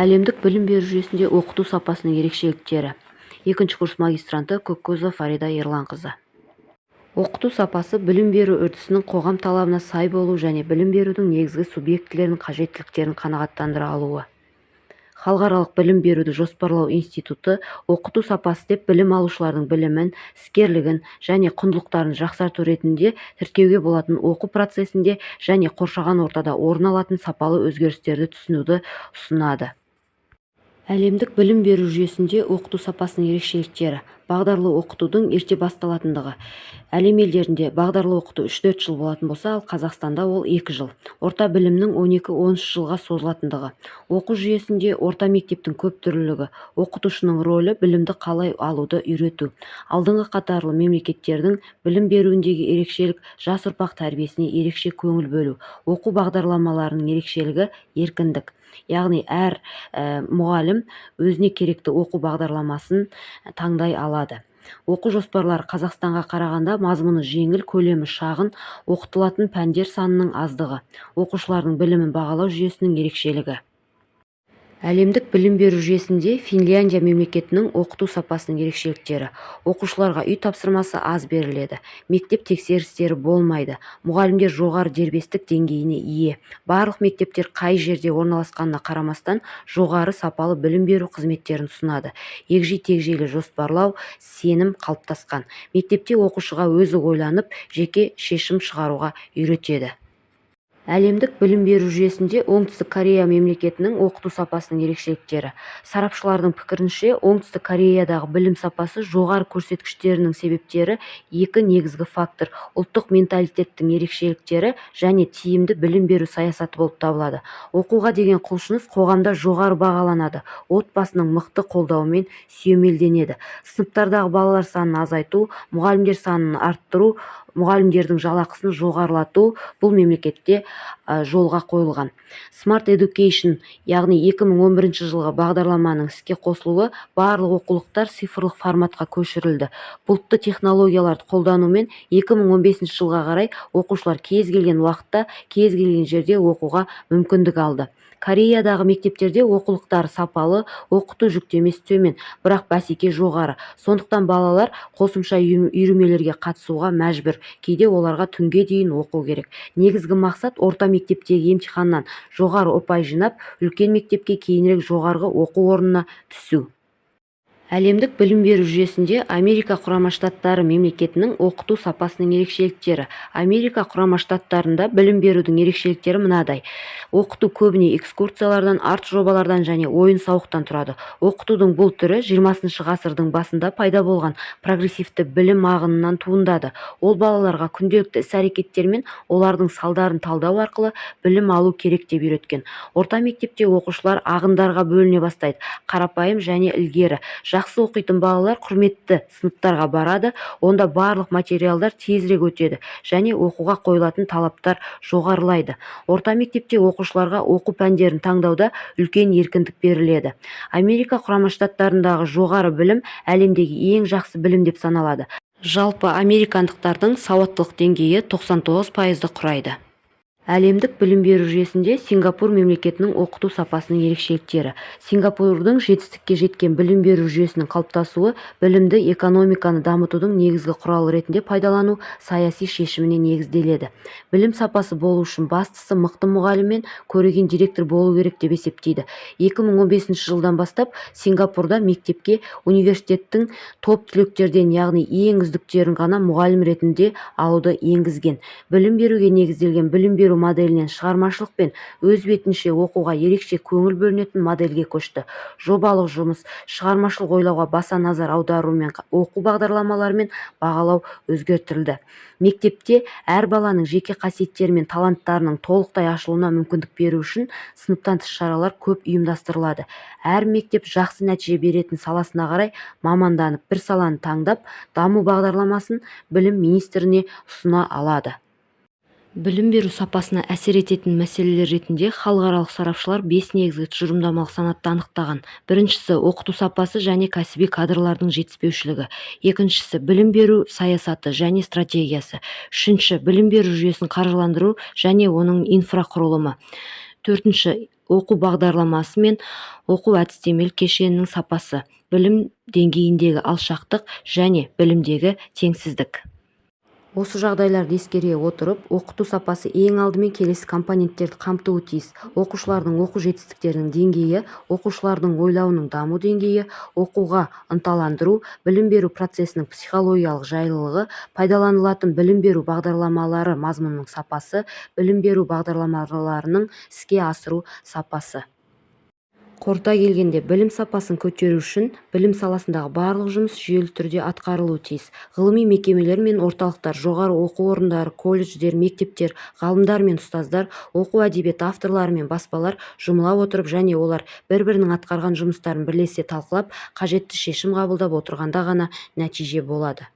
Әлемдік білім беру жүйесінде оқыту сапасының ерекшеліктері. Екінші курс магистранты Көккөзова Фарида Ерланқызы. Оқыту сапасы білім беру үрдісінің қоғам талабына сай болуы және білім берудің негізгі субъектілерінің қажеттіліктерін қанағаттандыра алуы. Халықаралық білім беруді жоспарлау институты оқыту сапасы деп білім алушылардың білімін, іскерлігін және құндылықтарын жақсарту ретінде тіркеуге болатын оқу процесінде және қоршаған ортада орын алатын сапалы өзгерістерді түсінуді ұсынады. Әлемдік білім беру жүйесінде оқыту сапасының ерекшеліктері. Бағдарлы оқытудың ерте басталатындығы. Әлем елдерінде бағдарлы оқыту 3-4 жыл болатын болса, ал Қазақстанда ол 2 жыл. Орта білімнің 12-13 жылға созылатындығы. Оқу жүйесінде орта мектептің көптүрлілігі. Оқытушының рөлі білімді қалай алуды үйрету. Алдыңғы қатарлы мемлекеттердің білім беруіндегі ерекшелік жас ұрпақ тәрбиесіне ерекше көңіл бөлу. Оқу бағдарламаларының ерекшелігі еркіндік, яғни әр мұғалім өзіне керекті оқу бағдарламасын таңдай алады. Оқу жоспарлары Қазақстанға қарағанда мазмұны жеңіл, көлемі шағын, оқытылатын пәндер санының аздығы. Оқушылардың білімін бағалау жүйесінің ерекшелігі. Әлемдік білім беру жүйесінде Финляндия мемлекетінің оқыту сапасының ерекшеліктері. Оқушыларға үй тапсырмасы аз беріледі, мектеп тексерістері болмайды, мұғалімдер жоғары дербестік деңгейіне ие. Барлық мектептер қай жерде орналасқанына қарамастан жоғары сапалы білім беру қызметтерін ұсынады. Егжей-тегжейлі жоспарлау, сенім қалыптасқан. Мектепте оқушыға өзі ойланып, жеке шешім шығаруға үйретеді. Әлемдік білім беру жүйесінде Оңтүстік Корея мемлекетінің оқыту сапасының ерекшеліктері. Сарапшылардың пікірінше, Оңтүстік Кореядағы білім сапасы жоғары көрсеткіштерінің себептері екі негізгі фактор: ұлттық менталитеттің ерекшеліктері және тиімді білім беру саясаты болып табылады. Оқуға деген құлшыныс қоғамда жоғары бағаланады, отбасының мықты қолдауымен сүйемелденеді. Сыныптардағы балалар санын азайту, мұғалімдер санын арттыру, мұғалімдердің жалақысын жоғарылату бұл мемлекетте жолға қойылған. Smart Education, яғни 2011 жылғы бағдарламаның іске қосылуы, барлық оқулықтар цифрлық форматқа көшірілді. Бұлтты технологияларды қолданумен 2015 жылға қарай оқушылар кез келген уақытта, кез келген жерде оқуға мүмкіндік алды. Кореядағы мектептерде оқулықтары сапалы, оқыту жүктемесі төмен, бірақ бәсеке жоғары. Сондықтан балалар қосымша үйірмелерге қатысуға мәжбүр, кейде оларға түнге дейін оқу керек. Негізгі мақсат орта мектептегі емтиханнан жоғары ұпай жинап, үлкен мектепке, кейінірек жоғарғы оқу орнына түсу. Әлемдік білім беру жүйесінде Америка Құрама Штаттары мемлекетінің оқыту сапасының ерекшеліктері. Америка Құрама Штаттарында білім берудің ерекшеліктері мынадай: оқыту көбіне экскурсиялардан, арт жобалардан және ойын-сауықтан тұрады. Оқытудың бұл түрі 20 ғасырдың басында пайда болған прогрессивті білім ағынынан туындады. Ол балаларға күнделікті іс-әрекеттер мен олардың салдарын талдау арқылы білім алу керек деп үйреткен. Орта мектепте оқушылар ағындарға бөліне бастайды: қарапайым және ілгері. Жақсы оқитын балалар құрметті сыныптарға барады, онда барлық материалдар тезірек өтеді және оқуға қойылатын талаптар жоғарылайды. Орта мектепте оқушыларға оқу пәндерін таңдауда үлкен еркіндік беріледі. Америка Құрама Штаттарындағы жоғары білім әлемдегі ең жақсы білім деп саналады. Жалпы американдықтардың сауаттылық деңгейі 99 пайызды құрайды. Әлемдік білім беру жүйесінде Сингапур мемлекетінің оқыту сапасының ерекшеліктері. Сингапурдың жетістікке жеткен білім беру жүйесінің қалыптасуы білімді экономиканы дамытудың негізгі құралы ретінде пайдалану саяси шешіміне негізделеді. Білім сапасы болу үшін бастысы мықты мұғалім мен көреген директор болу керек деп есептейді. 2015 жылдан бастап Сингапурда мектепке университеттің топ түлектерден, яғни ең үздіктерін ғана мұғалім ретінде алуды енгізген. Білім беруге негізделген білім беру моделінен шығармашылық пен өз бетінше оқуға ерекше көңіл бөлінетін модельге көшті. Жобалық жұмыс, шығармашылық ойлауға баса назар аударумен оқу бағдарламалары мен бағалау өзгертілді. Мектепте әр баланың жеке қасиеттері мен таланттарының толықтай ашылуына мүмкіндік беру үшін сыныптан тыс шаралар көп ұйымдастырылады. Әр мектеп жақсы нәтиже беретін саласына қарай маманданып, бір саланы таңдап, даму бағдарламасын білім министріне ұсына алады. Білім беру сапасына әсер ететін мәселелер ретінде халықаралық сарапшылар бес негізгі тұжырымдамалық санатты анықтаған. Біріншісі – оқыту сапасы және кәсіби кадрлардың жетіспеушілігі, екіншісі – білім беру саясаты және стратегиясы, үшінші – білім беру жүйесін қаржыландыру және оның инфрақұрылымы, төртінші – Оқу бағдарламасы мен оқу-әдістемелік кешенінің сапасы, білім деңгейіндегі алшақтық және білімдегі теңсіздік. Осы жағдайларды ескере отырып, оқыту сапасы ең алдымен келесі компоненттерді қамтуы тиіс: оқушылардың оқу жетістіктерінің деңгейі, оқушылардың ойлауының даму деңгейі, оқуға ынталандыру, білім беру процесінің психологиялық жайлылығы, пайдаланылатын білім беру бағдарламалары мазмұнының сапасы, білім беру бағдарламаларының іске асыру сапасы. Қорыта келгенде, білім сапасын көтеру үшін білім саласындағы барлық жұмыс жүйелі түрде атқарылуы тиіс. Ғылыми мекемелер мен орталықтар, жоғары оқу орындары, колледждер, мектептер, ғалымдар мен ұстаздар, оқу әдебиеті авторлары мен баспалар жұмыла отырып және олар бір-бірінің атқарған жұмыстарын бірлесе талқылап, қажетті шешім қабылдап отырғанда ғана нәтиже болады.